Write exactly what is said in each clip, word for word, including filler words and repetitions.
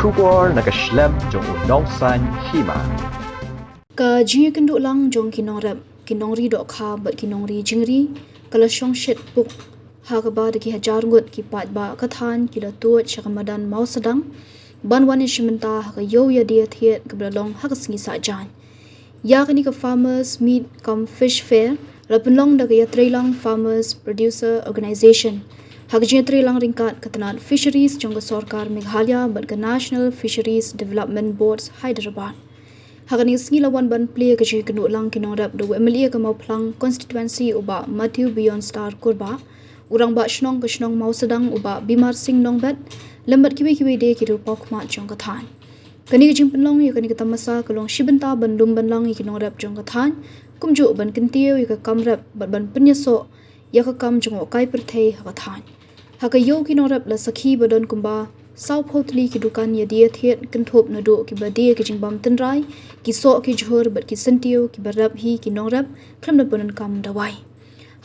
Khubor na ka shlem jong u Nongsaiñ Hima. Ka jingïakynduh lang jong ki nongrep, ki nongri dohkha bad ki nongri jingri ka la shong shit puk ha kaba da ki hajar ngut ki paidbah ka thaiñ ki la tuid sha ka madan Mawsadang ban wan ïashim bynta ha ka ïew ïadie thied kaba la long ha ka sngi Saitjaiñ. Ïa kane ka Farmers Meet cum Fish Fair la pynlong da ka Ïatreilang Farmers Producer Organisation ha ka jingïatreilang ryngkat ka tnat Fisheries jong ka sorkar Meghalaya bad ka National Fisheries Development Boards, Hyderabad. Ha kane ka sngi la wan ban plie ka jingïakynduh lang ki nongrep da u MLA ka Mawphlang Constituency u Bah Matthew Beyondstar Kurbah, u Rangbah Shnong ka shnong Mawsadang u Bah Bimar Singh Nongbet, lem bad kiwei kiwei de ki riewpawkhmat jong ka thaiñ. Kane ka jingpynlong ïa kane ka tamasa ka long shi bynta ban lum ban lang ïa ki nongrep jong ka thaiñ, kumjuh ban kyntiew ïa ka kam rep bad ban pynïasoh ïa ka kam jngohkai pyrthei ha ka thaiñ. Ha ka ïew ki nongrep la sakhi ba don kumba sawphew tylli ki dukan ïadie thied, kynthup naduh kiba die ki jingbam tynrai, ki soh ki jhur bad ki syntiew kiba rep hi ki nongrep khlem da pyndonkam dawai.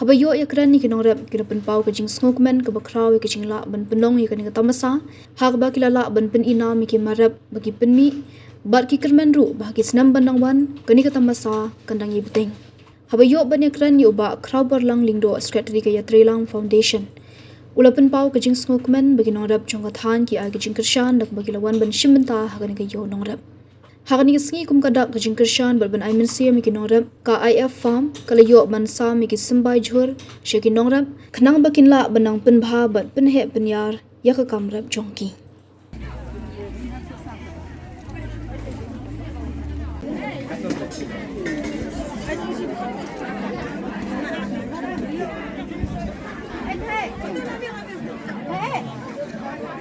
Haba ïoh ïakren ïa ki nongrep ki la pynpaw ka jingsngewkmen kaba khraw ïa ka jinglah ban pynlong ïa kane ka tamasa, ha kaba ki la lah ban pyni nam ïa ki marep ba ki pynmih bad ki kyrmen ruh ba ha ki snem ban dang wan kane ka tamasa kan dang ïai bteng. Haba ïoh ban ïakren ïa u Bah Khrawbarlang Lyngdoh, Secretary ka Ïatreilang Foundation, u la pynpaw ka jingsngewkmen ba ki nongrep jong ka thaiñ ki ai ka jingkyrshan da kaba ki la wan ban shim bynta ha kane ka ïew nongrep. Ha kane ka sngi kum ka dak ka jingkyrshan bad ban ai mynsiem ïa ki nongrep, ka I F Farm ka la ïoh ban sam ïa ki symbai jhur sha ki nongrep khnang ba kin lah ban nang pynbha bad pynheh pynïar ïa ka kam rep jong ki.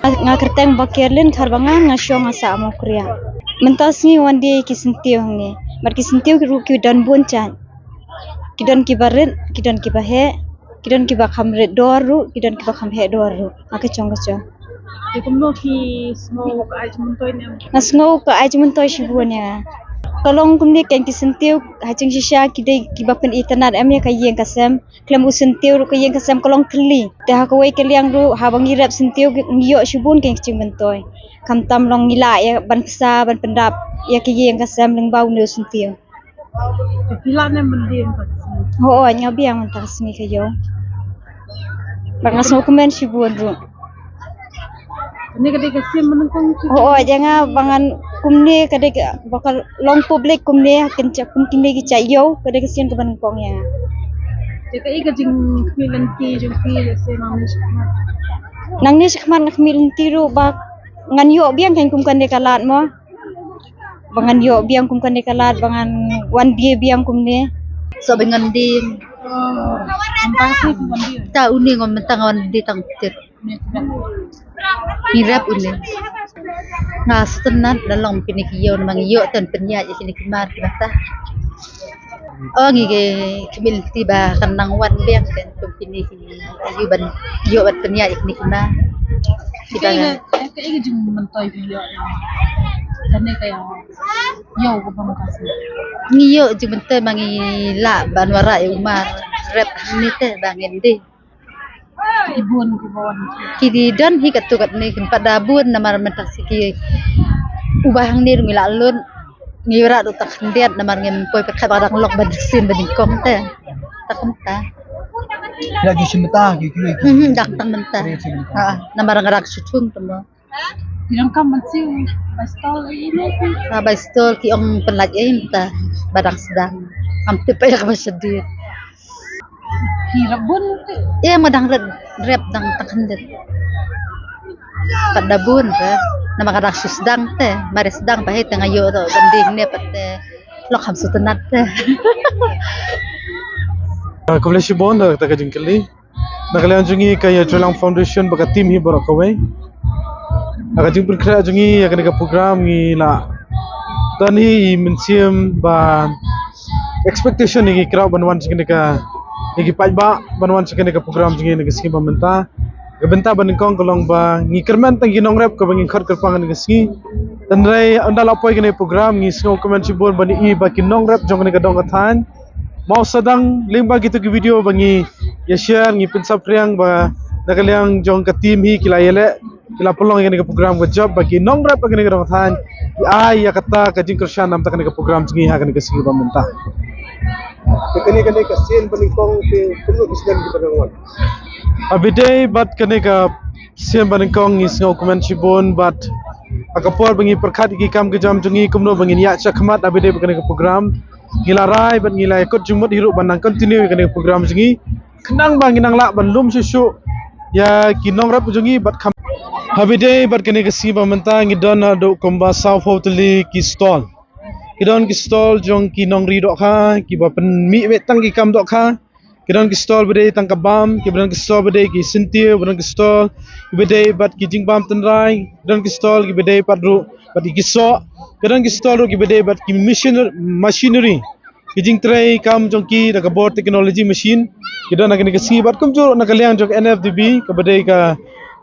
Nga kyrteng Bakerlin Kharbangan, nga shong ha Sahmawkriah. Mynta sngi wan die ki syntiew hangne. Bad ki syntiew ki ruh ki don bun jait. Ki don kiba rit, ki don kiba heh, ki don kiba kham rit dor ruh, ki don kiba kham heh dor ruh. Ha ka jong ka jong. Te kumno ki sngew ka ai jingmyntoi ne em? Nga sngew ka ai jingmyntoi shibun ïa nga. Ka long kumne, keiñ ki syntiew ha jingshisha ki dei kiba pynitynnad em ïa ka ïing ka sem. Khlem u syntiew ruh ka ïing ka sem ka long thylli. Te ha kawei ka liang ruh haba ngi rep syntiew ngi ïoh shibun keiñ ki jingmyntoi. Khamtam long ngi lah ïa ban pynsa ban pyndap ïa ka ïing ka sem lyngba une u syntiew. Te phi lah ne em ban die mynta ka sngi? Hooid, nga biang mynta ka sngi ka ïew. Bad nga sngewkmen shibun ruh. Kane ka dei ka sien ba nyngkong ki? Hooid, ïa nga ba ngan kumne ka dei ka, ba ka long public kumne, ha kane, kum kine ki jait ïew, ka dei ka sien kaba nyngkong ïa nga. Te kaei ka jingkhmih lynti jong phi lehse nangne shakhmat? Nangne shakhmat nga khmih lynti ruh ba ngan ïoh biang keiñ kum kane ka lad mo. Ba ngan ïoh biang kum kane ka lad, ba ngan wan die biang kumne. Sa ba ngan die. Oh, mynta ka sngi phi wan die? Ta une ngam mynta nga wan die tang tit. Une ki rep. Ki rep une. Nga sngewtynnat la long kine ki ïew namar ngi ïoh tang pynïaid ïa kine ki mar ki bata. Oh, ngi ki khmih lynti ba kan nang wan biang kan kum kine ki ïew ban ïoh ban pynïaid ïa kine ki mar. Ki ba ngan. Kaei ka jingmyntoi phi ïoh? Kane ka ïew kaba mynta sngi. Ngi ïoh jingmyntoi ba ngi lah ban wanrah ïa u mar rep hangne te ba ngin die. Ki bun kiba wan. Ki don hi katto katne, kin pat da bun namar mynta sngi ki uba hangne ruh ngi lah lut. Ngi wanrah ruh tang khyndiat namar ngim poi pyrkhat ba dang long ba sien ba nyngkong te. Tang kumta. Ïa ki shim bynta ki ki. Hmm, dang tang bynta. Ki shim bynta. Ha, namar nga rak shu thung te mo. Ki donkam ban siew bai stall ei ei ne? Ha, bai stall ki ong pynlait ei mynta ba dang sdang. Ngam tip ïa kaba shadien. Ki rep bun te? Ïa, ma dang rep, rep dang tang khyndiat. Pat da bun te. Namar ka dang shu sdang te. Mar sdang ba hei te nga ïoh ruh ban die ne pat te. Lok kham sngewtynnat te. Ah, khublei shibun da kata ka jingkylli. Na ka liang jong ngi ka Ïatreilang Foundation bad ka team hi baroh kawei. Ha ka jingpynkhreh jong ngi ïa kane ka program ngi la don hi i mynsiem ba expectation ngi kraw ban wan sha kane ka, ïa ki paidbah ban wan sha kane ka program jong ngi na ka sngi ba mynta. Ka bynta ba nyngkong ka long ba ngi kyrmen tang ki nongrep kaba ngi khot kyrpang kane ka sngi. Hynrei ynda la poi kane ka program ngi sngewkmen shibun ban i ba ki nongrep jong kane ka dong ka thaiñ Mawsadang, lyngba kito ki video ba ngi ïa share, ngi pynsaphriang ba na ka liang jong ka team hi ki la ïaleh Ki la pynlong ïa kane ka program ka jop ba ki nongrep ha kane ka dong thaiñ ki ai ïa kata ka jingkyrshan namar kane ka program jong ngi ha kane ka sngi ba mynta. Te kane kane ka sien ba nyngkong te kumno ki snem ki ba dang wan. Habidei bad kane ka sien ba nyngkong ngi sngew kmen shibun bad ha ka por ba ngi pyrkhat ïa ki kam ka jam jong ngi kumno ba ngin ïaid shakhmat habidei bad kane ka program. Ngi la rai bad ngi la ïakut jingmut hi ruh ban nang continue ïa kane ka program jong ngi. Khnang ba ngin nang lah ban lum shuh shuh ïa ki nongrep jong ngi bad kham. Habidei bad kane ka sngi ba mynta ngi don haduh kumba saw phew tylli ki stall. Ki don ki stall jong ki nongri dohkha, ki ba pynmih beit tang ki kam dohkha. Ki don ki stall ba dei tang ka bam, ki ba don ki stall ba dei ki syntiew, ba don ki stall ki ba dei bad ki jingbam tynrai, ki don ki stall ki ba dei pat ruh bad ki soh, ki don ki stall ruh ki ba dei bad ki machinery, machinery. Ki jingtrei kam jong ki da ka bor technology machine. Ki don na kane ka sngi bad kumjuh ruh na ka liang jong ka N F D B ka ba dei ka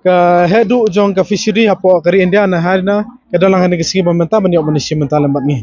ka heh duh jong ka fishery hapoh ka ri India na Haryana. Ka don lang kane ka sngi ba mynta ban ïoh ban ïashim bynta lem bad ngi.